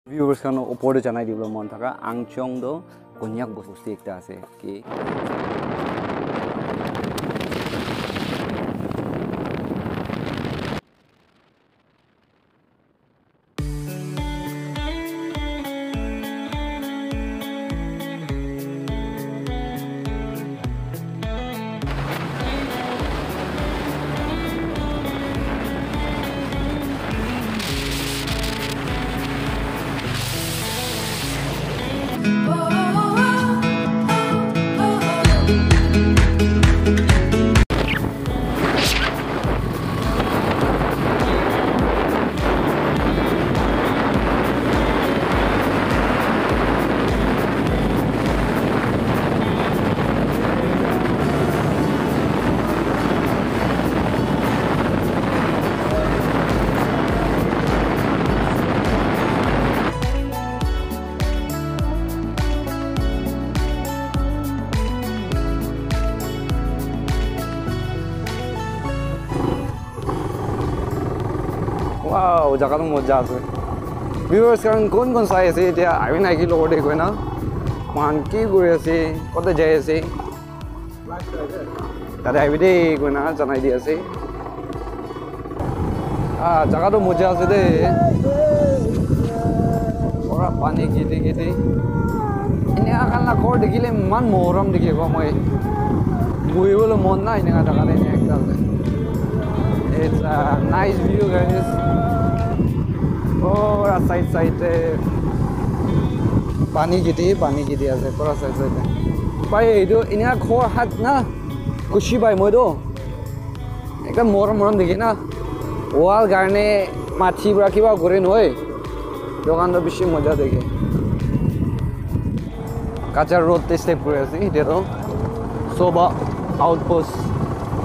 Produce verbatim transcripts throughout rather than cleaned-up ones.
Viewers khan opor te janai dibole mon thaka Angchong toh Konyak bosti ekta ase ki. Wow, jaga toh moja ase. Viewers khan kon kon sai ase etia, ahi na ki logot te koina. Moikhan ki kuri ase, kote jai ase. Tate ahibi de koina janai di ase. Ah, jaga toh moja ase de. Pura pani kheti kheti. Enika khan la ghor dikhile eman morom dikhibo moi. Buhibole mon nai enika jaga te enika ekta ase. It's a nice view, guys. Pura side side te pani kheti, pani kheti ase pura side side te. Pai etu enika ghor hat na khushi pai moi toh. Ekdam morom morom dikhe na. Wall karne mathi pra kiba kure nohoi. Etu khan toh bishi moja dikhe. Kacha road te step kuri ase etia toh. Soba Outpost.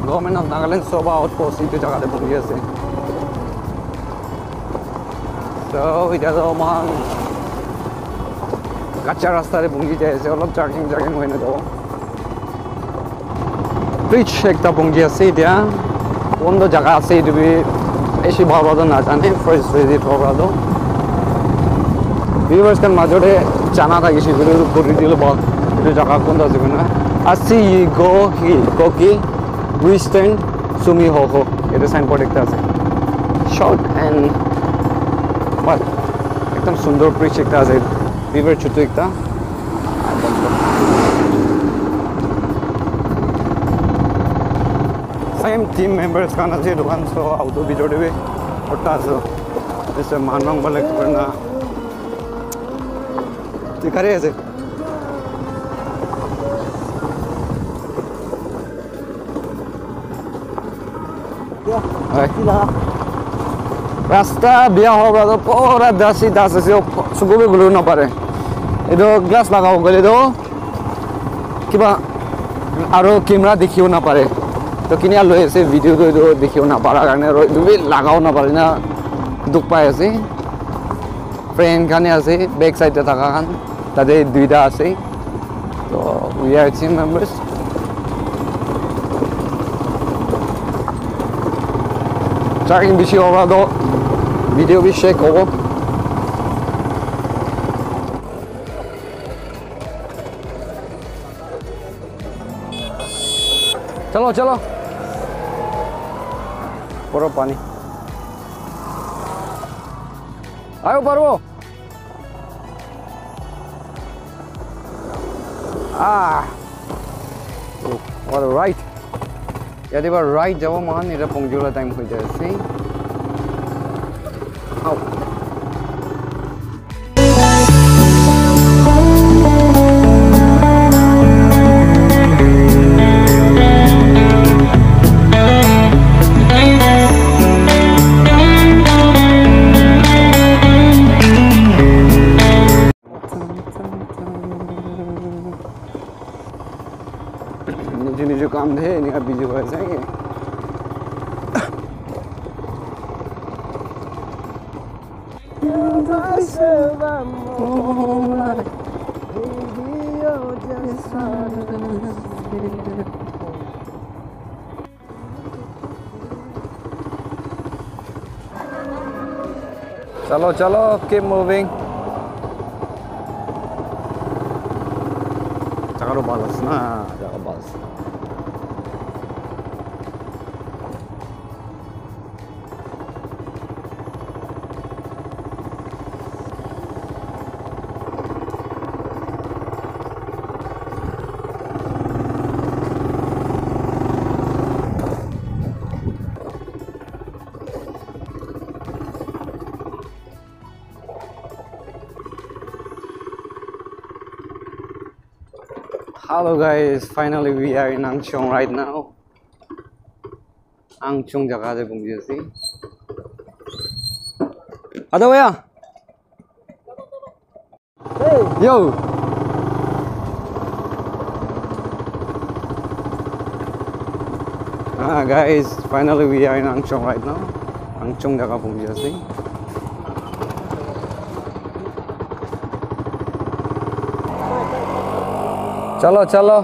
Government of Nagaland Soba Outpost etu jaga te bukhi ase. So, etia toh moikhan kacha rasta te bukhi jai ase, olop jogging jogging hoina toh. Bridge ekta bungji ase etia. Kondo jaga ase etu bi bishi bhal para toh najane, first visit howa toh. Viewers khan majot te jana thakise koile toh kuri dile bhal. Etu jaga kondo ase koina. Asi go hi go ki Western Sumi Ho Ho. Etu signboard ekta ase. Short and what? Ekdam sundor bridge ekta ase. River chutu ekta. Same team members khan ase etu khan, so auto bitor te bi ekta ase. Ase manrang bale kurna. Tikare ase. Hai. Rasta bia howa para toh pura das hi das ase, suku bi guli na pare. Etu glass laga hoile toh kiba aro camera dikhibo na pare. Toh kinia loi ase video toh etu dikhibo na para karne aro etu bi lagabo na pare na dukh pai ase. Friend khan he ase, back side te thaka khan, tate duita ase. So, we are team members. Jogging bishi howa toh, video bi shake hobo. Chalo, chalo. Puro pani. Ayo, paro. Ah. Oh, what a ride. Yate para right jabo moikhan, eta pongjola time hoi jai ase. Au. Niju niju kam te enika busy hoi ase. Chalo, chalo, keep moving. Bhal ase na, jaga bhal ase. Hello guys, finally we are in Angchong right now. Angchong jaga te pungji ase. Ada waya. Yo. Ah, guys, finally we are in Angchong right now. Angchong jaga pungji ase. Chalo, chalo.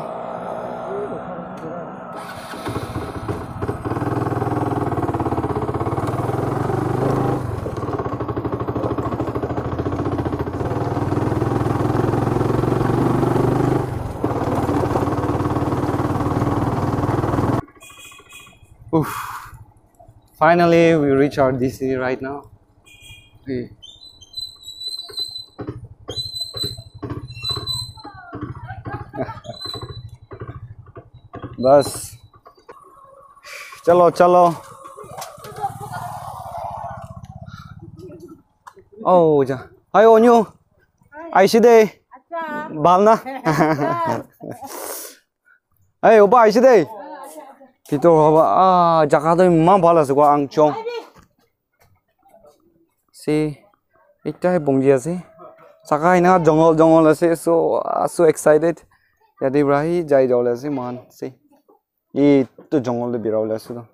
Oof. Finally, we reach our D C right now. Hey. Bas. Chalo, chalo. Oh, ja. Hi, Onyu. Aise de. Bhal na? Hey, opa, aise de. Bhitor hoba. Ah, jaga toh eman bhal ase, Angchong. See, ekta he pongji ase. Saka ena jungle, jungle ase. So, ah, so excited. Yate pra hi jai jabole ase mohan. See. Etu jungle te bira bole ase toh.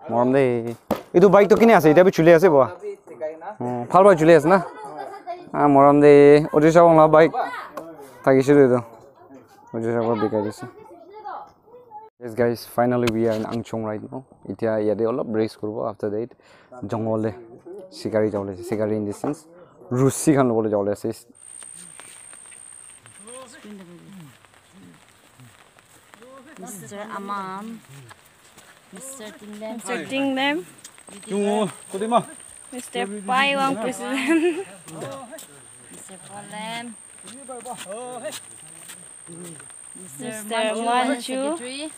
Morom de. Etu bike toh kine ase? Eta bi chuli ase baba. Oh, bhal bhal chuli ase na? Ah, morom de. Ojo sabo la bike. Thakise de etu. Ojo sabo bikai dise. Yes guys, finally we are in Angchong right now. Etia yate olop rest kuribo, after that jungle te shikari jabole ase. Shikari in the sense, rusi khan lobole jabole ase. Mister Amam, Mister Tinglem, Mister Tinglem, Tungo, Kodima. Mister Paiwang, President. Mister Polem. Mister Manchu, Manchu. Secretary.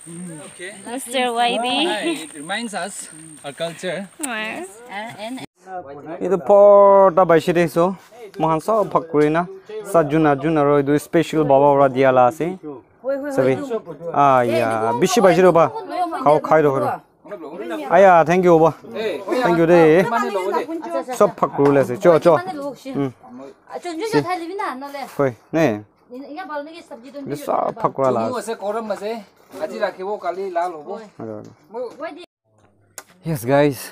Mister Y B. Hi, it reminds us our culture. Yes. And, and Etu porta baishe de so, mohan sob bhag kuri na, satjun atjun aro etu special baba para dia la ase. Sabi? Ah, ya, bishi baishe de ba. Khao khai ro, khai ro. Aya, thank you ba. Thank you de. Sob bhag kuri le ase. Cho, cho. Hmm. Koi, ne? Etu sob bhag kura la ase. Ase, korom ase. Aji rakhibo, kali lal hobo. Hello, hello. Yes, guys.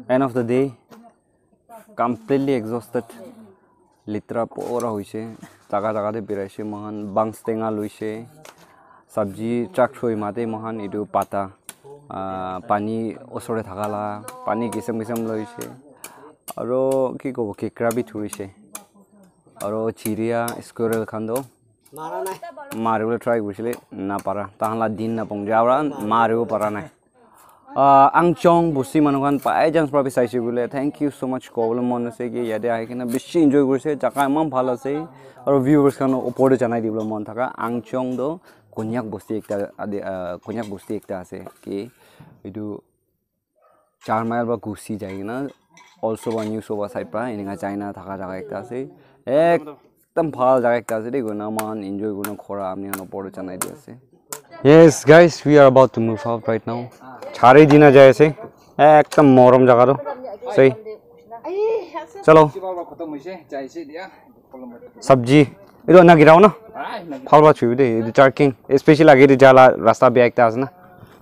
End of the day. Completely exhausted. Litra pura hoise. Jaga jaga te biraise mohan. Bangs tenga loise. Sabji chak choi mate mohan etu pata. Ah, pani osore thaka la. Pani kisam kisam loise. Aro ki kobo, kekra bi thurise. Aro chiriya, squirrel khan toh Mara nai. Maribole try kurisile, napara. Tahan la din napong ja para, maribo para nai. Ah, Angchong busti manu khan by chance para bi saise koile, thank you so much kobole mon ase ki yate ahi kena bishi enjoy kurise, jaga eman bhal ase, aro viewers khan opor te janai dibole mon thaka, Angchong toh Konyak busti ekta ade, ah, Konyak busti ekta ase ki etu Char mile para gusi jai kena, also one news over side para enika jai na thaka jaga ekta ase. Ekdam bhal jaga ekta ase de, koina moikhan enjoy kurina khora apni khan opor te janai di ase. Yes, guys, we are about to move out right now. Chari dina jai ase. Ekdam morom jaga toh. Sahi. Chalo. Sabji. Etu na girao na. Bhal bhal chubi de. Etu char king. Especially age de jala rasta bia ekta ase na.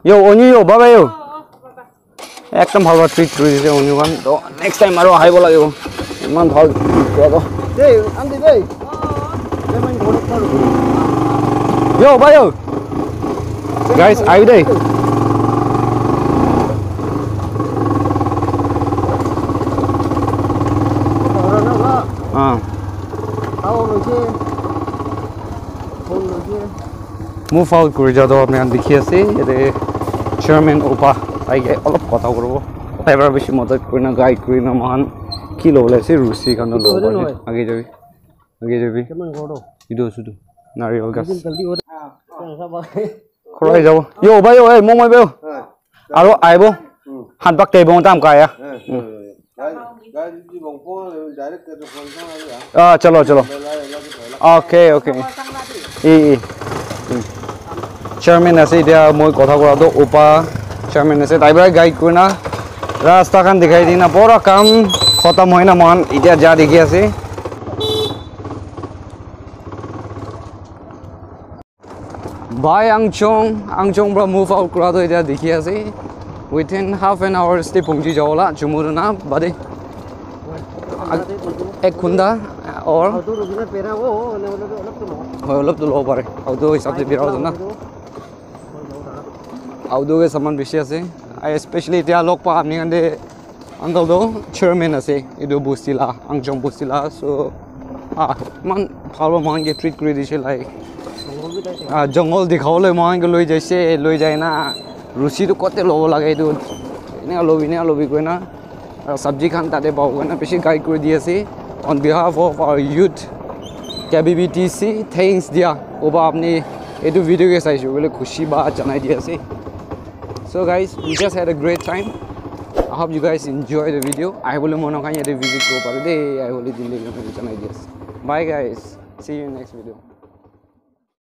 Yo, Oni yo, baba yo. Ekdam bhal para treat kuri dise Oni khan. To next time aro ahibo lagibo. Iman bhal treat kura to. Hey, Andy, hey. Yo, bhai, yo. Guys, ahibi dei. Ah. Move out kuri ja toh apni khan dikhi ase, yate chairman upa tai ke olop kotha kuribo. Tai para bishi madad kurina, guide kurina, moikhan ki lobole ase, rusi khan toh lobo pare. Age jabi, age jabi. Etu ase etu, nariyal gas. Khurai jabo. Yo, bhai, yo, hey, mong mai bhai, yo. Aro aibo. Han pak tei bong tam kaya. Ah, chalo, chalo. Okay, okay. E, e. Chairman ase, etia moi kotha kura toh upa chairman ase, tai para guide kurina rasta khan dikhai dina pura kam khotom hoina moikhan etia ja dikhi ase. Bhai Angchong, Angchong pra move out kura toh etia dikhi ase. Within half an hour stay pongji jabo la, Chumuru na, bade. Ek ghonta or. Hoi, olop toh lobo pare. Auto hisab se bira hoto na. Auto ke saman bishi ase. Ai, especially etia log pa apni khan te uncle toh chairman ase. Etu bosti la, Angchong bosti la. So, ah, iman bhal para moikhan ke treat kuri dise like. Ah, jungle dikhabole moikhan ke loi jaise, loi jai na. Rusi tu kote lobo lage etu. Ene lobi, ene lobi koi na. Aru sabji khan tate pabo koina bishi guide kuri di ase. On behalf of our youth, K B B T C, thanks dia. Upa apni etu video ke saishe koile khushi ba janai di ase. So guys, we just had a great time. I hope you guys enjoy the video. Ahibole mon khan yate visit kuri pare de. Ahibole din de janai di ase. Bye guys. See you in next video.